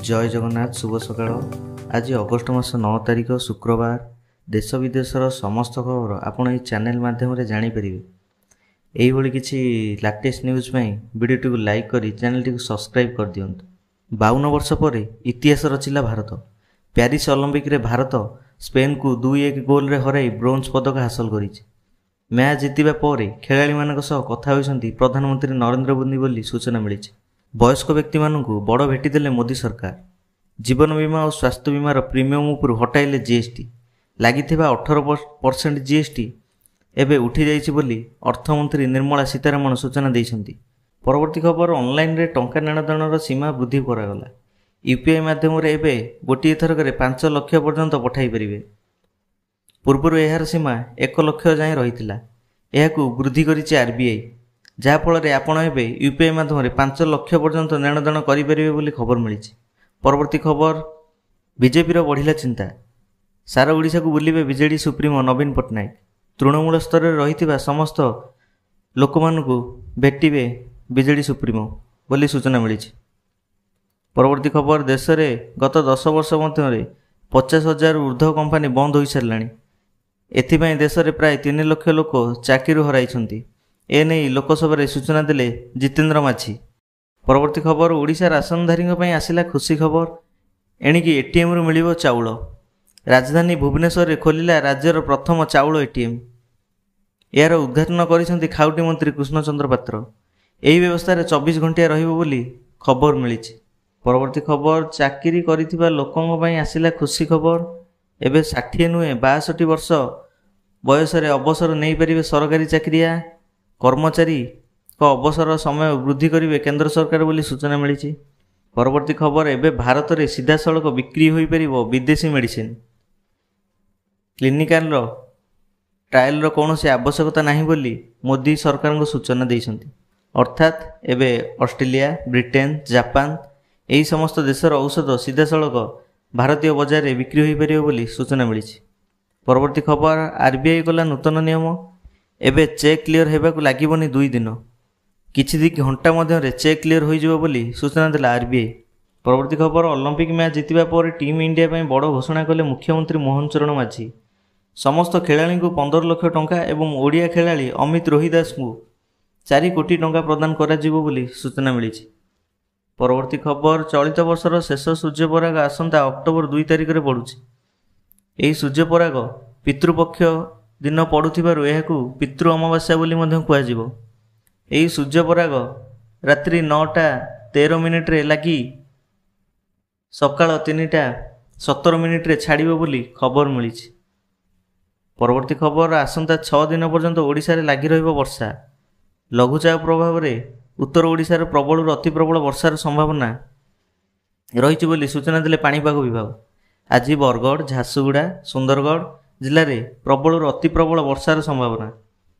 ଜୟ ଜଗନ୍ନାଥ, ଶୁଭ ସକାଳ। ଆଜି ଅଗଷ୍ଟ ମାସ 9 ତାରିଖ, ଶୁକ୍ରବାର। ଦେଶ ବିଦେଶର ସମସ୍ତ ଖବର ଆପଣ ଏହି ଚ୍ୟାନେଲ୍ ମାଧ୍ୟମରେ ଜାଣିପାରିବେ। ଏହିଭଳି କିଛି ଲାଟେଷ୍ଟ ନ୍ୟୁଜ୍ ପାଇଁ ଭିଡ଼ିଓଟିକୁ ଲାଇକ୍ କରି ଚ୍ୟାନେଲଟିକୁ ସବସ୍କ୍ରାଇବ୍ କରିଦିଅନ୍ତୁ। 52 ବର୍ଷ ପରେ ଇତିହାସ ରଚିଲା ଭାରତ। ପ୍ୟାରିସ୍ ଅଲିମ୍ପିକରେ ଭାରତ ସ୍ପେନ୍କୁ 2-1 ଗୋଲରେ ହରାଇ ବ୍ରୋଞ୍ଜ ପଦକ ହାସଲ କରିଛି। ମ୍ୟାଚ୍ ଜିତିବା ପରେ ଖେଳାଳିମାନଙ୍କ ସହ କଥା ହୋଇଛନ୍ତି ପ୍ରଧାନମନ୍ତ୍ରୀ ନରେନ୍ଦ୍ର ମୋଦି ବୋଲି ସୂଚନା ମିଳିଛି। ବୟସ୍କ ବ୍ୟକ୍ତିମାନଙ୍କୁ ବଡ଼ ଭେଟି ଦେଲେ ମୋଦି ସରକାର। ଜୀବନ ବୀମା ଓ ସ୍ୱାସ୍ଥ୍ୟ ବୀମାର ପ୍ରିମିୟମ ଉପରୁ ହଟାଇଲେ ଜିଏସ୍ଟି। ଲାଗିଥିବା 18% ଜିଏସ୍ଟି ଏବେ ଉଠିଯାଇଛି ବୋଲି ଅର୍ଥମନ୍ତ୍ରୀ ନିର୍ମଳା ସୀତାରମଣ ସୂଚନା ଦେଇଛନ୍ତି। ପରବର୍ତ୍ତୀ ଖବର, ଅନଲାଇନରେ ଟଙ୍କା ନେଣଦେଣର ସୀମା ବୃଦ୍ଧି କରାଗଲା। ୟୁପିଆଇ ମାଧ୍ୟମରେ ଏବେ ଗୋଟିଏ ଥରକରେ 5 ଲକ୍ଷ ପର୍ଯ୍ୟନ୍ତ ପଠାଇ ପାରିବେ। ପୂର୍ବରୁ ଏହାର ସୀମା 1 ଲକ୍ଷ ଯାଏଁ ରହିଥିଲା। ଏହାକୁ ବୃଦ୍ଧି କରିଛି ଆର୍ବିଆଇ, ଯାହାଫଳରେ ଆପଣ ଏବେ ୟୁପିଆଇ ମାଧ୍ୟମରେ 5 ଲକ୍ଷ ପର୍ଯ୍ୟନ୍ତ ନେଣଦେଣ କରିପାରିବେ ବୋଲି ଖବର ମିଳିଛି। ପରବର୍ତ୍ତୀ ଖବର, ବିଜେପିର ବଢ଼ିଲା ଚିନ୍ତା। ସାରା ଓଡ଼ିଶାକୁ ବୁଲିବେ ବିଜେଡି ସୁପ୍ରିମୋ ନବୀନ ପଟ୍ଟନାୟକ। ତୃଣମୂଳ ସ୍ତରରେ ରହିଥିବା ସମସ୍ତ ଲୋକମାନଙ୍କୁ ଭେଟିବେ ବିଜେଡି ସୁପ୍ରିମୋ ବୋଲି ସୂଚନା ମିଳିଛି। ପରବର୍ତ୍ତୀ ଖବର, ଦେଶରେ ଗତ 10 ବର୍ଷ ମଧ୍ୟରେ 50 ହଜାରରୁ ଉର୍ଦ୍ଧ୍ୱ କମ୍ପାନୀ ବନ୍ଦ ହୋଇସାରିଲାଣି। ଏଥିପାଇଁ ଦେଶରେ ପ୍ରାୟ 3 ଲକ୍ଷ ଲୋକ ଚାକିରି ହରାଇଛନ୍ତି। ଏନେଇ ଲୋକସଭାରେ ସୂଚନା ଦେଲେ ଜିତେନ୍ଦ୍ର ମାଝୀ। ପରବର୍ତ୍ତୀ ଖବର, ଓଡ଼ିଶା ରାସନଧାରୀଙ୍କ ପାଇଁ ଆସିଲା ଖୁସି ଖବର। ଏଣିକି ଏଟିଏମ୍ରୁ ମିଳିବ ଚାଉଳ। ରାଜଧାନୀ ଭୁବନେଶ୍ୱରରେ ଖୋଲିଲା ରାଜ୍ୟର ପ୍ରଥମ ଚାଉଳ ଏଟିଏମ୍। ଏହାର ଉଦ୍ଘାଟନ କରିଛନ୍ତି ଖାଉଟି ମନ୍ତ୍ରୀ କୃଷ୍ଣଚନ୍ଦ୍ର ପାତ୍ର। ଏହି ବ୍ୟବସ୍ଥାରେ 24 ଘଣ୍ଟିଆ ରହିବ ବୋଲି ଖବର ମିଳିଛି। ପରବର୍ତ୍ତୀ ଖବର, ଚାକିରି କରିଥିବା ଲୋକଙ୍କ ପାଇଁ ଆସିଲା ଖୁସି ଖବର। ଏବେ 60 ନୁହେଁ, 62 ବର୍ଷ ବୟସରେ ଅବସର ନେଇପାରିବେ ସରକାରୀ ଚାକିରିଆ। କର୍ମଚାରୀଙ୍କ ଅବସର ସମୟ ବୃଦ୍ଧି କରିବେ କେନ୍ଦ୍ର ସରକାର ବୋଲି ସୂଚନା ମିଳିଛି। ପରବର୍ତ୍ତୀ ଖବର, ଏବେ ଭାରତରେ ସିଧାସଳଖ ବିକ୍ରି ହୋଇପାରିବ ବିଦେଶୀ ମେଡ଼ିସିନ। କ୍ଲିନିକାଲର ଟ୍ରାଏଲର କୌଣସି ଆବଶ୍ୟକତା ନାହିଁ ବୋଲି ମୋଦି ସରକାରଙ୍କ ସୂଚନା ଦେଇଛନ୍ତି। ଅର୍ଥାତ୍ ଏବେ ଅଷ୍ଟ୍ରେଲିଆ, ବ୍ରିଟେନ, ଜାପାନ ଏହି ସମସ୍ତ ଦେଶର ଔଷଧ ସିଧାସଳଖ ଭାରତୀୟ ବଜାରରେ ବିକ୍ରି ହୋଇପାରିବ ବୋଲି ସୂଚନା ମିଳିଛି। ପରବର୍ତ୍ତୀ ଖବର, ଆର୍ବିଆଇ କଲା ନୂତନ ନିୟମ। ଏବେ ଚେକ୍ କ୍ଲିୟର ହେବାକୁ ଲାଗିବନି 2 ଦିନ, କିଛି ଘଣ୍ଟା ମଧ୍ୟରେ ଚେକ୍ କ୍ଲିୟର ହୋଇଯିବ ବୋଲି ସୂଚନା ଦେଲା ଆର୍ବିଆଇ। ପରବର୍ତ୍ତୀ ଖବର, ଅଲିମ୍ପିକ୍ ମ୍ୟାଚ୍ ଜିତିବା ପରେ ଟିମ୍ ଇଣ୍ଡିଆ ପାଇଁ ବଡ଼ ଘୋଷଣା କଲେ ମୁଖ୍ୟମନ୍ତ୍ରୀ ମୋହନ ଚରଣ ମାଝୀ। ସମସ୍ତ ଖେଳାଳିଙ୍କୁ 15 ଲକ୍ଷ ଟଙ୍କା ଏବଂ ଓଡ଼ିଆ ଖେଳାଳି ଅମିତ ରୋହିଦାସଙ୍କୁ 4 କୋଟି ଟଙ୍କା ପ୍ରଦାନ କରାଯିବ ବୋଲି ସୂଚନା ମିଳିଛି। ପରବର୍ତ୍ତୀ ଖବର, ଚଳିତ ବର୍ଷର ଶେଷ ସୂର୍ଯ୍ୟପରାଗ ଆସନ୍ତା ଅକ୍ଟୋବର 2 ତାରିଖରେ ପଡ଼ୁଛି। ଏହି ସୂର୍ଯ୍ୟପରାଗ ପିତୃପକ୍ଷ ଦିନ ପଡ଼ୁଥିବାରୁ ଏହାକୁ ପିତୃ ଅମାବାସ୍ୟା ବୋଲି ମଧ୍ୟ କୁହାଯିବ। ଏହି ସୂର୍ଯ୍ୟପରାଗ ରାତ୍ରି 9ଟା 13 ମିନିଟ୍ରେ ଲାଗି ସକାଳ 3ଟା 17 ମିନିଟ୍ରେ ଛାଡ଼ିବ ବୋଲି ଖବର ମିଳିଛି। ପରବର୍ତ୍ତୀ ଖବର, ଆସନ୍ତା 6 ଦିନ ପର୍ଯ୍ୟନ୍ତ ଓଡ଼ିଶାରେ ଲାଗି ରହିବ ବର୍ଷା। ଲଘୁଚାପ ପ୍ରଭାବରେ ଉତ୍ତର ଓଡ଼ିଶାରେ ପ୍ରବଳରୁ ଅତି ପ୍ରବଳ ବର୍ଷାର ସମ୍ଭାବନା ରହିଛି ବୋଲି ସୂଚନା ଦେଲେ ପାଣିପାଗ ବିଭାଗ। ଆଜି ବରଗଡ଼, ଝାରସୁଗୁଡ଼ା, ସୁନ୍ଦରଗଡ଼ ଜିଲ୍ଲାରେ ପ୍ରବଳରୁ ଅତି ପ୍ରବଳ ବର୍ଷାର ସମ୍ଭାବନା।